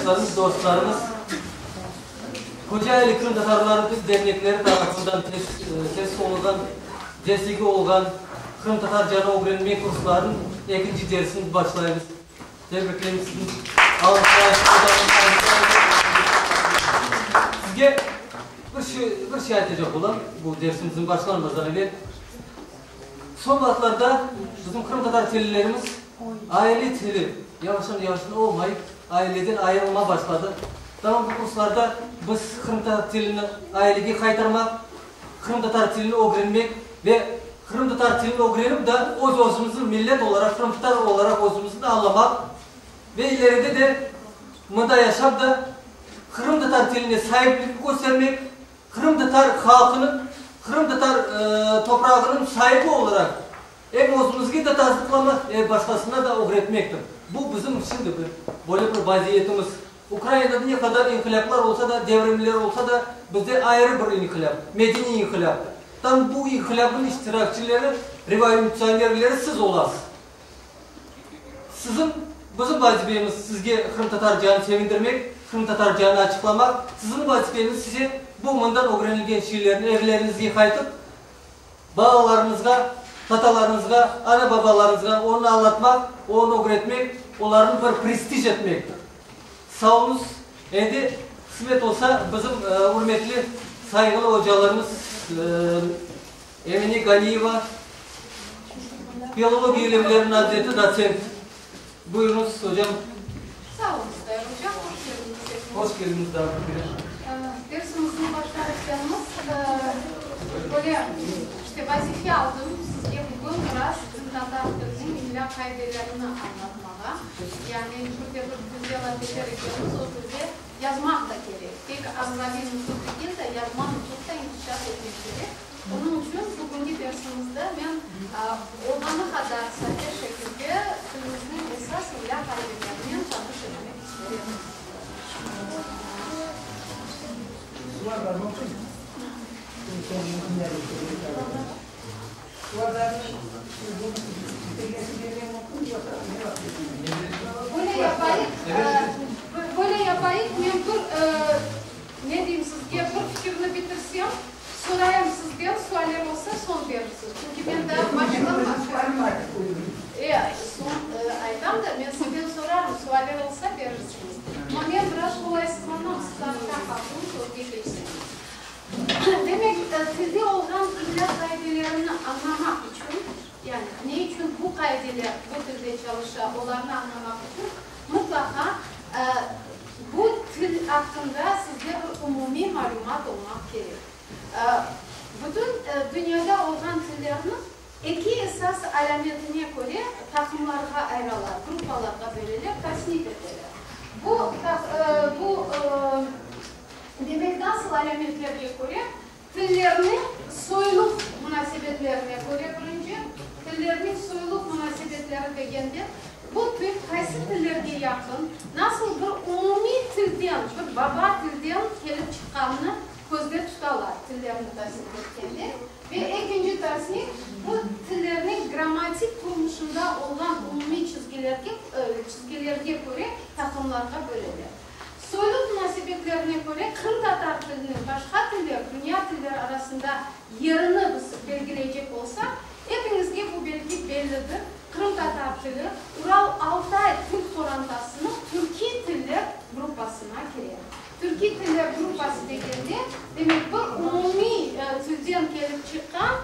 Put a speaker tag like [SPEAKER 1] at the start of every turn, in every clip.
[SPEAKER 1] Arqadaşlarımız, dostlarımız, Kocaeli Qırımtatarları dernekleri tarafından tesis olunğan, destegi olğan Qırımtatarcanı ögrenme kurslarınıñ ekinci dersini başlaymız. Tebrikleymiz sizni. Sizge bir şey, bir şey aytacaq olam, bu dersimizniñ başlanmazdan evel. Soñ vaqıtlarda bizim qırımtatar tillerimiz aile tili yavaştan-yavaştan olmayıp, aileden ayırılma başladı. Tamam bu kurslarda biz qırımtatar tilini ailege qaytarmaq, qırımtatar tilini ögrenmek ve qırımtatar tilini ögrenip da öz-özümizni millet olaraq, qırımtatar olaraq özümizni añlamaq ve ileride de mında yaşap da qırımtatar tiline saiplik köstermek, Qırımtatar halqınıñ, qırımtatar toprağınıñ saibi olaraq em özümizge de tasdıqlamaq, em başqasına da ögretmektir. Bu bizim şimdi bir böyle bir vaziyetimiz. Ukrainada ne qadar inqilâplar olsa da, devrimler olsa da, bizde ayrı bir inqilâp, medeniy inqilâptır. Tam bu inqilâpnıñ iştirakçileri, revolütsionerleri siz olasız. Siziñ, bizim vazifemiz sizge qırımtatarcanı sevindirmek, qırımtatarcanı açıqlamaq, siziñ vazifeñiz size bu mından ögrenilgen şeylerni evleriñizge qaytıp, balalarıñızğa, tatalarıñızğa, ana-babalarıñızğa onı añlatmaq, onı ögretmek, olarnı bir prestij etmektir. Sağ oluñız. Endi, qısmet olsa, bizim ürmetli, sayğılı ocalarımız Emine Ganiyeva, filologiya ilimleri namzeti, dotsent. Buyurıñız, ocam.
[SPEAKER 2] Sağ oluñız, Tair ocam, hoş keldiñiz hepimiz.
[SPEAKER 1] Hoş keldiñiz daa bir kere.
[SPEAKER 2] Dersimizni başlar ekenimiz, böyle, işte, vazife aldım sizge bugün biraz qırımtatar tiliniñ imlâ qaidelerini añlatmağa. Yani bir de bir tilde laf eter ekenimiz, o tilde yazmaq da kerek. Tek ağzaviy nutuq degil de, yazma nutuq da inkişaf etmek kerek. Onıñ içün bugünki dersimizde men olğanı qadar sade şekilde tilimizniñ esas imlâ qaidelerinen tanış etmek ister edim. Böyle yapayıq, böyle yapayıq, men bir, ne deyim sizge, bir fikirni bitirsem. Sorayım sizden, sualler olsa, soñ berirsiz. Çünki men daa başlamadım. E, soñ aytam da, men sizden sorarım, sualler olsa, berirsiñiz. Amma men biraz qolaysızlanam, siz artta qaldıñız, ögge keçseñiz. Demek, tilde olğan imlâ qaidelerini añlamaq içün, yani ne içün bu qaideler bu tilde çalışa, olarnı añlamaq içün mıtlaqa Bu til aqqında sizde bir umumiy malümat olmaq kerek. Bütün dünyada olğan tillerni eki esas alâmetine köre taqımlarğa ayıralar, gruppalarğa böleler, tasnif eteler. Bu, bu, demek, nasıl alâmetlerge köre? Tillerniñ soyluq munasebetlerine köre birinci, tillerniñ soyluq munasebetleri degende, bu til qaysı tillerge yaqın, nasıl bir umumiy tilden, bir baba tilden kelip çıqqanını közde tutalar tillerni tasnif etkende. Ve ekinci tasnif, bu tillerniñ grammatik qurulışında olğan umumiy çizgilerge, çizgilerge köre taqımlarğa böleler. Soyluq munasebetlerine köre qırımtatar tiliniñ başqa tiller, dünya tilleri arasında yerini biz belgileycek olsaq, epiñizge bu belki bellidir, qırımtatar tili Ural-Altay til qorantasınıñ türkiy tiller gruppasına kire. Türkiy tiller gruppası degende, demek, bir umumiy tilden kelip çıqqan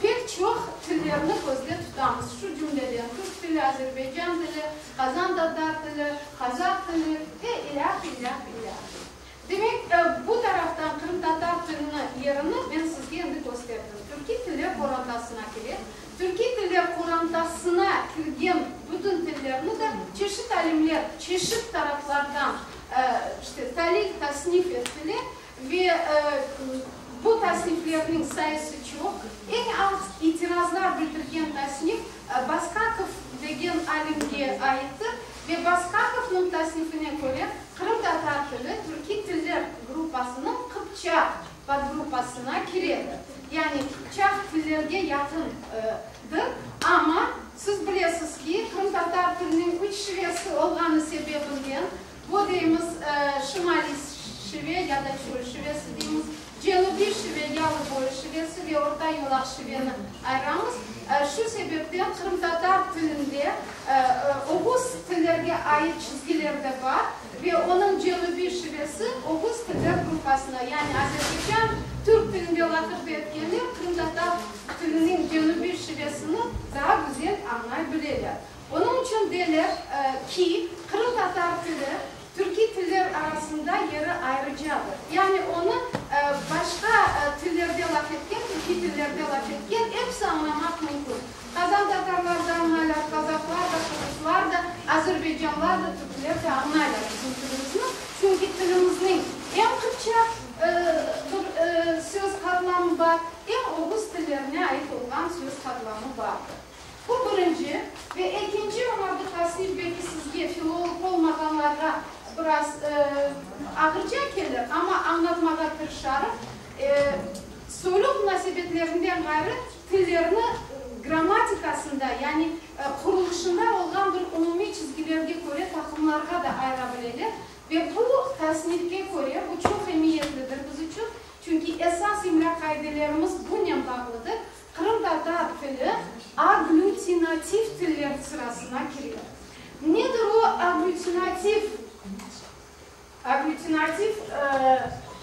[SPEAKER 2] pek çoq tillerni közde tutamız, şu cümleden türk tili, azerbaycan tili, Qazan tatar tili, qazaq tili ve ilâh, ilâh, ilâh. Demek, bu taraftan qırımtatar tilini yerini men sizge endi kösterdim. Türkiy tiller qorantasına kire. Türkiy tiller qorantasına kirgen bütün tillerni de çeşit alimler çeşit taraflardan, işte, talil, tasnif ettiler ve bu tasniflerniñ sayısı çoq. Eñ az itirazlar bildirgen tasnif Baskakov degen alimge aittir ve Baskakovnıñ tasnifine köre, qırımtatar tili türkiy tiller gruppasınıñ qıpçaq podgruppasına kiredi, yani qıpçaq tillerge yaqındır. Amma siz bilesiz ki, qırımtatar tiliniñ üç şivesi olğanı sebebinden, bu. Bu deymiz şimaliy şive ya da çöl şivesi deymiz. Cenübiy şive, yalıboyu şivesi ve orta yolaq şiveni ayıramız. Şu sebepten qırımtatar tilinde oğuz tillerge ait çizgiler de bar ve onıñ cenübiy şivesi oğuz tiller gruppasına, yani Azerbaycan türk tilinde laqırdı etkenler qırımtatar tiliniñ cenübiy şivesini daa güzel añlay bileler. Onıñ içün deler ki, qırımtatar tili türkiy tiller arasında yeri ayrıcadır. Yani onı başqa tillerde laf etken, türkiy tillerde laf etken episi añlamaq mümkün. Qazan tatarlar da añlaylar, qazaqlar da, qırğızlar da, azerbaycanlar da, türkler de añlaylar bizim tilimizni. Çünki tilimizniñ em qıpçaq bir söz qatlamı bar, em oğuz tillerine ait olğan söz qatlamı bardır. Bu birinci. Ve ekinci, mına bu tasnif belki sizge, filolog olmağanlarğa, biraz ağırca kelir, amma añlatmağa tırışarım. Soyluq munasebetlerinden ğayrı, tillerni grammatikasında, yani qurulışında olğan bir umumiy çizgilerge köre taqımlarğa da ayıra bileler. Ve bu tasnifke köre, bu çoq emiyetlidir biz içün, çünki esas imlâ qaidelerimiz bunen bağlıdır, Qırımtatar tili aglütinativ tiller sırasına kire. Nedir o aglütinativ, aglütinativ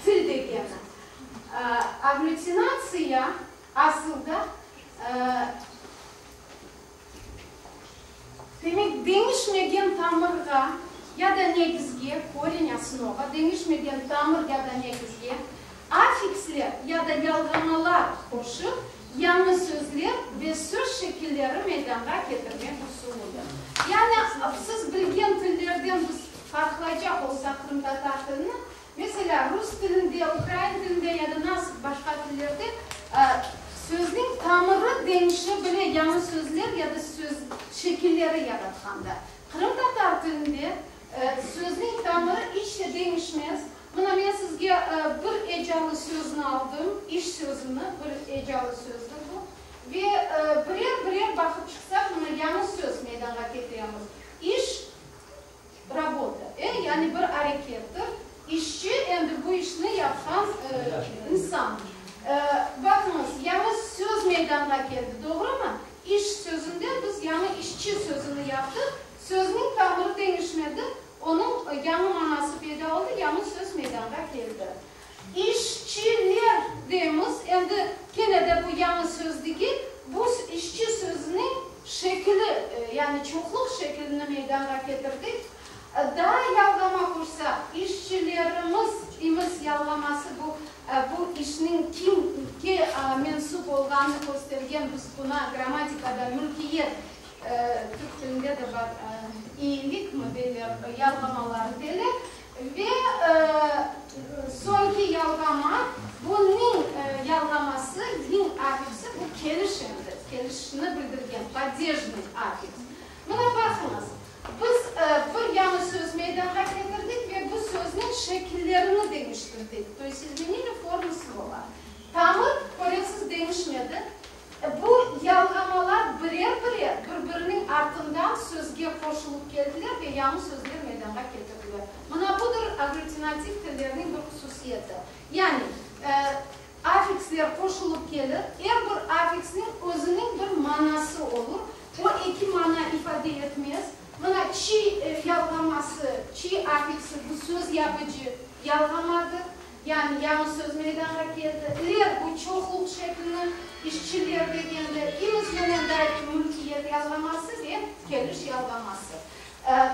[SPEAKER 2] til degeni? Aglütinatsiya asılda, demek, deñişmegen tamırğa ya da negizge, koren, osnova, deñişmegen tamır ya da negizge Afiksler ya da yalğamalar qoşıp, yañı sözler ve söz şekilleri meydanğa ketirmek usulıdır. Yani, siz bilgen tillerden biz farqlaycaq olsaq qırımtatar tilini, meselâ, rus tilinde, ukrain tilinde ya da nasıl başqa tillerde sözniñ tamırı deñişe bile yañı sözler ya da söz şekilleri yaratqanda. Qırımtatar tilinde sözniñ tamırı iç te deñişmez. Mına men sizge bir ecalı sözni aldım, iş sözüni, bir ecalı sözdür bu. Ve birer-birer baqıp çıqsaq, mına yañı söz meydanğa ketiremiz. İş, rabota, e, yani bir arekettir. İşçi, endi bu işni yapqan insan. Baqıñız, yañı söz meydanğa keldi, doğrumı? İş sözünden biz yañı işçi sözüni yaptıq. Sözniñ tamırı deñişmedi. Onıñ yañı manası peyda oldı, yañı söz meydanğa keldi. İşçiler deymiz, endi kene de bu yañı söz degil, bu işçi sözüniñ şekili, yani çoqluq şekilini meydanğa ketirdik. Daa yalğama qoşsaq, işçilerimiz, imiz yalğaması bu, bu işniñ kimge mensüp olğanını köstergen, biz buna grammatikada mülkiyet Türk tilinde de bar, iyilikmi deyler, yalğamaları deyler. Ve soñki yalğama, bu niñ yalğaması, niñ affiksi, bu keliş endi, kelişni bildirgen, padejnıy affiks. Mına baqıñız, biz bir yañı söz meydanğa ketirdik ve bu sözniñ şekillerini deñiştirdik, to est izmenili formu slova. Tamır, köresiz, deñişmedi. Bu yalğamalar birer-birer, bir-biriniñ artından sözge qoşulıp keldiler ve yañı sözler meydanğa ketirdiler. Mına budır agglütinativ tillerniñ bir hususiyeti. Yani, affiksler qoşulıp kelir, er bir affiksniñ özüniñ bir manası olur, o eki mana ifade etmez. Mına çi yalğaması, çi affiksi, bu söz yapıcı yalğamadır. Yani yañı söz meydanğa keldi. Ler, bu çoqluq şeklini, işçiler degende, imizlenen dair mülkiyet yalğaması ve keliş yalğaması.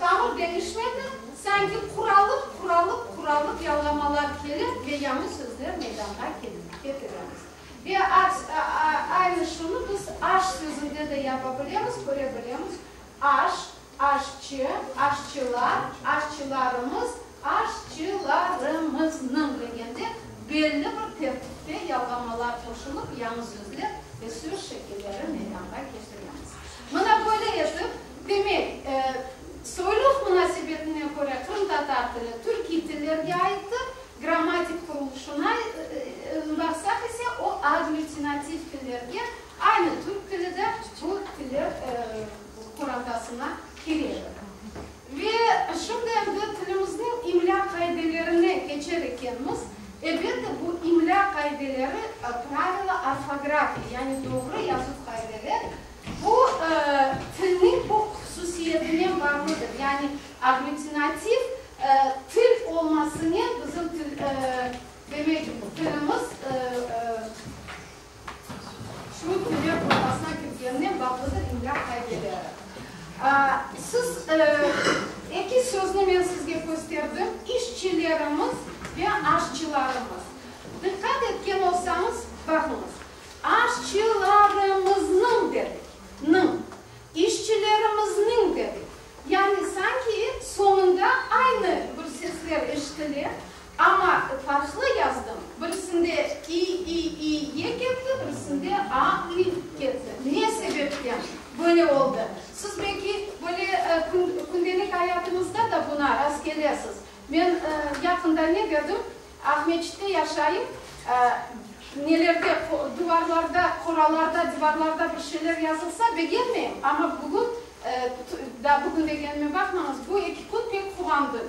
[SPEAKER 2] Tamır deñişmedi, sanki quralıp, quralıp, quralıp yalğamalar kele ve yañı sözler meydanğa ketiremiz. Ve aynı şunı biz aş sözünde de yapa bilemiz, köre bilemiz. Aş, aşçı, aşçılar, aşçılarımız, aşçılarımıznıñ degende belli bir tertipte yalğamalar qoşulıp yañı sözler ve söz şekilleri meydanğa ketiremiz. Mına böyle etip, demek, soyluq munasebetine köre qırımtatar tili türkiy tillerge aittir, grammatik qurulışına baqsaq ise o aglütinativ tillerge, aynı türk tili de bu tiller qorantasına kiredi. Ve şimdi endi tilimizniñ. Elbette, bu imlâ qaideleri, pravila orfografiya, yani doğru yazuv qaideler, bu tilniñ bu hususiyetinen bağlıdır. Yani aglütinativ til olmasınen bizim til, demek, tilimiz şu tiller gruppasına kirgeninen bağlıdır imlâ qaideleri. Siz, eki sözni men sizge kösterdim, işçilerimiz ve aşçılarımız. Diqqat etken olsañız, baqıñız, aşçılarımıznıñ dedik, nıñ, işçilerimizniñ dedik. Yani sanki soñunda aynı bir sesler eşitile, amma farqlı yazdım, birisinde i, i, i, ye ketti, birisinde a, ı ketti. Ne sebepten böyle oldı? Siz belki böyle kündelik ayatıñızda da buna rastkelesiz. Men yaqında ne dedim, Aqmeçitte yaşayım, nelerde, duvarlarda, qoralarda, divarlarda bir şeyler yazılsa, begenmeyim, amma bugün, daa bugün degenime baqmañız, bu eki kün pek quvandım.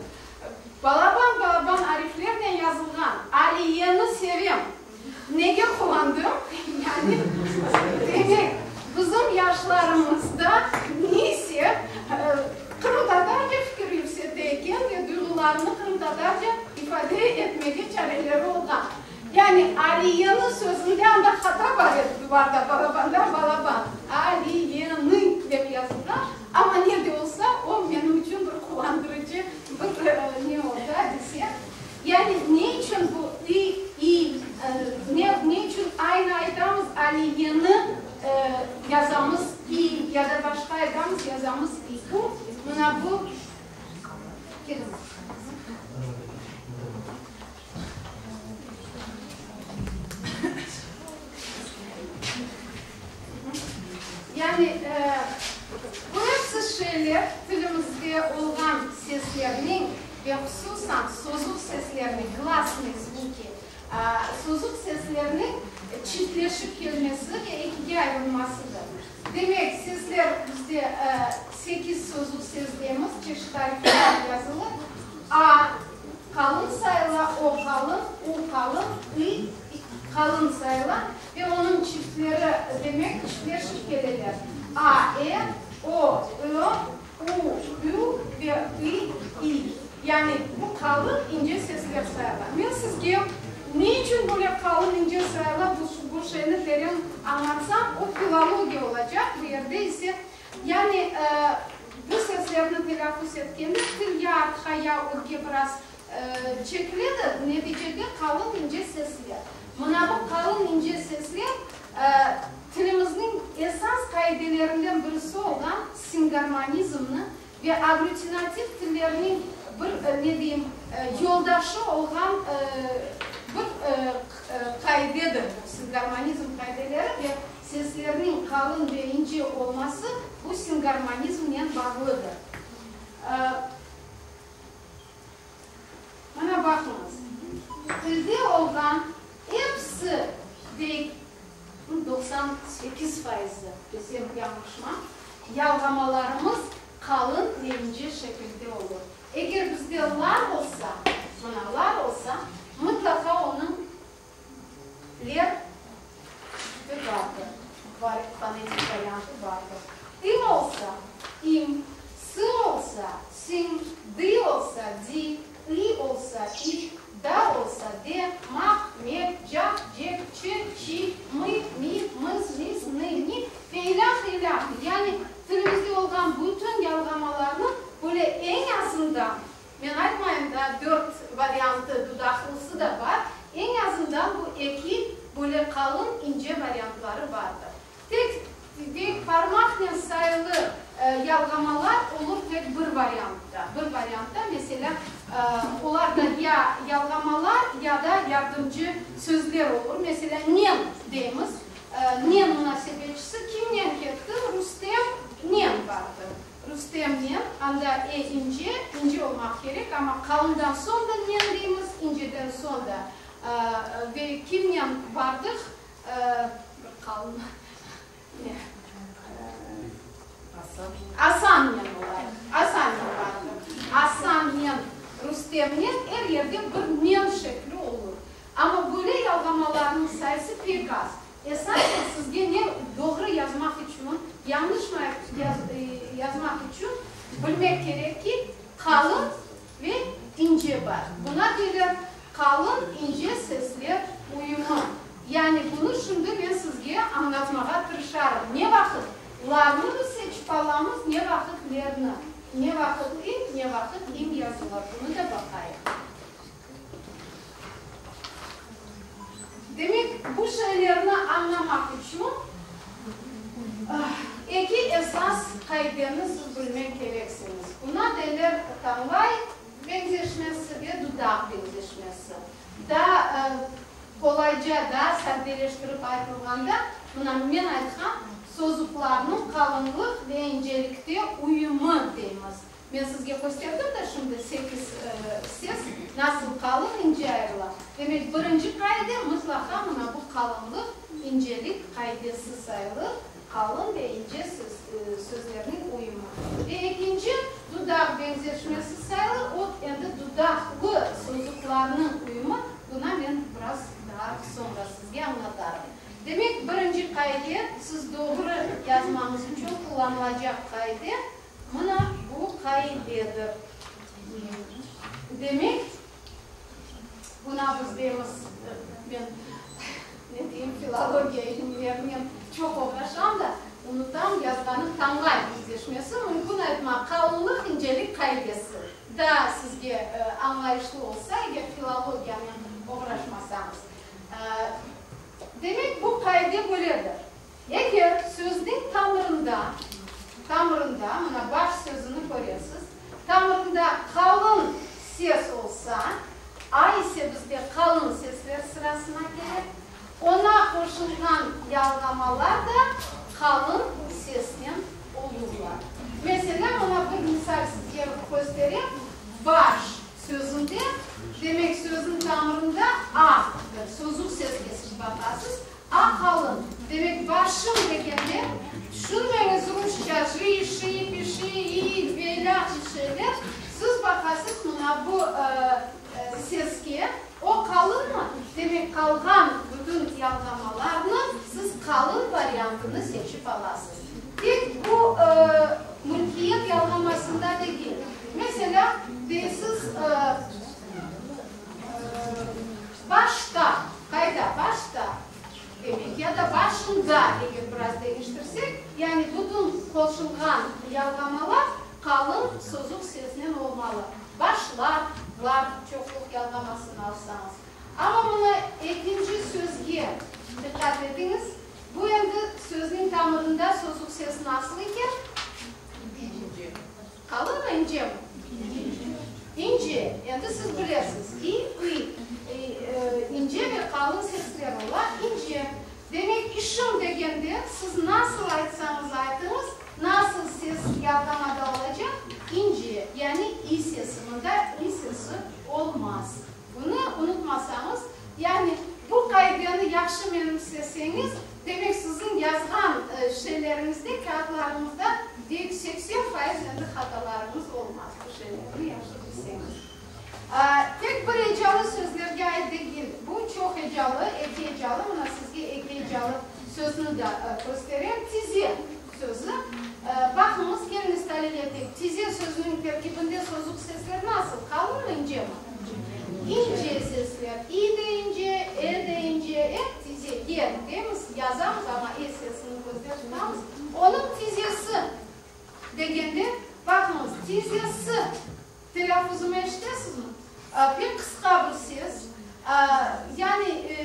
[SPEAKER 2] Balaban-balaban ariflernen yazılğan Aliyeni sevem! Nege quvandım? Yani, demek, bizim yaşlarımızda niyse qırımtatarca fikir yürsete eken ve duyğularını qırımtatarca ifade etmege çareleri olğan. Yani, Aliyeni sözünde anda hata bar edi, duvarda balabandan balaban Aliyeni dep yazılğan, amma ne de olsa, o menim içün bir quvandırıcı bir ne oldı, adise. Yani ne içün bu i, i, ne, ne içün aynı aytamız, Aliyeni yazamız i ya da başqa aytamız, yazamız i. Bu, mına bu, keliñiz. Yani bu episi şeyler tilimizde olğan seslerniñ ve hususan sozuq seslerniñ, glasnıy zvuki, sozuq seslerniñ çiftleşip kelmesi ve ekige ayırılmasıdır. Demek, sesler bizde sekiz sozuq ses deymiz, çeşit ariflernen yazılı, a qalın sayıla, o qalın, u qalın, ı qalın sayıla ve onıñ çiftleri, demek, çiftleşip keleler, a, e, o, ö, U, ü ve ı, i. Yani bu qalın, ince sesler sayıla. Men sizge ne içün böyle qalın, ince sayıla bu, bu şeyni teren añlatsam, o filologiya olacaq, bu yerde ise, yani bu seslerni telâffuz etkende til ya artqa, ya ögge biraz çekiledi, neticede qalın, ince sesler. Mına bu qalın, ince sesler Tilimizniñ esas qaidelerinden birisi olğan singarmonizmni ve aglütinativ tillerniñ bir, ne deyim, yoldaşı olğan bir qaidedir bu singarmonizm qaideleri ve seslerniñ qalın ve ince olması bu singarmonizmnen bağlıdır. Mına baqıñız, tilde olğan episi, deyik, 98 fayızı, desem yañlışmam, yalğamalarımız qalın ve ince şekilde olur. Eger bizde lar olsa, mına lar olsa, mıtlaqa onıñ ler çifti bardır, fonetik variantı bardır. İm olsa, im, sı olsa, siñ, dı olsa, di, ı olsa, i, da olsa, de, maq, mek, caq, cek, çı, çi, mı, mi, mız, mis, nı, ni ve ilâhre, ilâhre. Yani tilimizde olğan bütün yalğamalarnıñ böyle eñ azından, men aytmayım da dört variantı, dudaqlısı da bar, eñ azından bu eki böyle qalın, ince variantları bardır. Tek, tek parmaqnen sayılı yalğamalar olur tek bir variantta. Bir variantta, meselâ, olar da ya yalğamalar, ya da yardımcı sözler olur. Meselâ, nen deymiz, nen munasebetçisi kimnen ketti? Rustem nen bardı. Rustemnen, anda e ince, ince olmaq kerek, amma qalından soñ da nen deymiz, inceden soñ da. Ve kimnen bardıq? Bir qalın ne? Asannen olayıq. Asannen bardı. Asannen, Rustemnen er yerde bir nen şekli olur. pek az. Esasen sizge ne doğru yazmaq içün, yañlışmayıp yazmaq içün bilmek kerek ki, qalın ve ince bar. Buna deyler qalın ince sesler uyumı. Yani bunı şimdi men sizge añlatmağa tırışarım. Ne vaqıt larnı biz seçip alamız, ne vaqıt lerni, ne vaqıt i, ne vaqıt im yazılır, bunı da baqayıq. Demek, bu şeylerni añlamaq içün eki esas qaideni siz bilmek kereksiñiz. Buna deyler tañlay beñzeşmesi ve dudaq beñzeşmesi. Daa qolayca, daa saddeleştirip aytılğanda, mına men aytqan sozuqlarnıñ qalınlıq ve incelikte uyumı deymiz. Men sizge kösterdim da şimdi sekiz ses nasıl qalın, ince ayırıla. Demek, birinci qaide mıtlaqa mına bu qalınlıq, incelik qaidesi sayılır, qalın ve ince sözlerniñ uyumı. Ve ekinci, dudaq beñzeşmesi sayılır, o endi dudaqlı sozuqlarnıñ uyumı, buna men biraz daa soñra sizge añlatarım. Demek, birinci qaide, siz doğru yazmañız içün qullanılacaq qaide, Mına bu qaidedir. Demek, buna biz deymiz, men, ne deyim, filologiya ilimlerinen çoq oğraşam da, unutam, yazğanım tañlay yüzleşmesi mümkün aytmaq, qalınlıq, incelik qaidesi daa sizge añlayışlı olsa, eger filologiyanen oğraşmasañız. Demek, bu qaide böyledir. Eger sözniñ tamırında, tamırında, mına baş sözüni köresiz, tamırında qalın ses olsa, a ise bizde qalın sesler sırasına kele, oña qoşulğan yalğamalar da qalın sesnen olurlar. Meselâ, mına bir misal sizge kösterem, baş sözünde, demek sözniñ tamırında a, sozuq seske siz baqasız, A qalın, demek başım degende, tüşünmeñiz rusça, jı, şi, pişi, i ve ilâhri şeyler, siz baqasız mına bu seske, o qalınmı, demek qalğan bütün yalğamalarnı siz qalın variantını seçip alasız. Tek bu mülkiyet yalğamasında degil. Meselâ, deysiz, Başta, qayda, başta demek, ya da başında, eger biraz deñiştirsek, yani bütün qoşulğan yalğamalar qalın sozuq sesnen olmalı, başlar, lar çoqluq yalğamasını alsañız. Amma mına ekinci sözge diqqat etiñiz, bu endi sözniñ tamırında sozuq ses nasıl eken? İnce. Qalınmı, incemi? İnce. Endi siz bilesiz, i, ı, ince ve qalın sesler ola, ince. Demek, işim degende, siz nasıl aytsañız aytıñız, nasıl ses yalğamada olacaq? İnce, yani i sesi, mında i sesi olmaz. Bunı unutmasañız, yani bu qaideni yahşı menimseseñiz, demek siziñ yazğan şeyleriñizde, kâğıtlarıñızda deyik 80% endi hatalarıñız olmaz, bu şeylerni yahşı bilseñiz. Tek bir ecalı sözlerge ait degil, bu çoq ecalı, eki ecalı, mına sizge eki ecalı sözni de kösterem, tize sözü. Baqıñız, keliñiz talil eteyik, tize sözüniñ terkibinde sozuq sesler nasıl, qalınmı, incemi? İnce sesler, i de ince, e de ince, e, tize, ye deymiz, yazamız, amma e sesini közde tutamız. Onıñ tizesi degende, baqıñız, tizesi telâffuzımı eşitesizmi? Pek qısqa bir ses, yani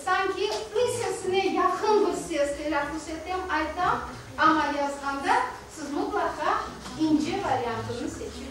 [SPEAKER 2] sanki ı sesine yaqın bir ses telâffuz etem, aytam, amma yazğanda siz mıtlaqa ince variantını seçip.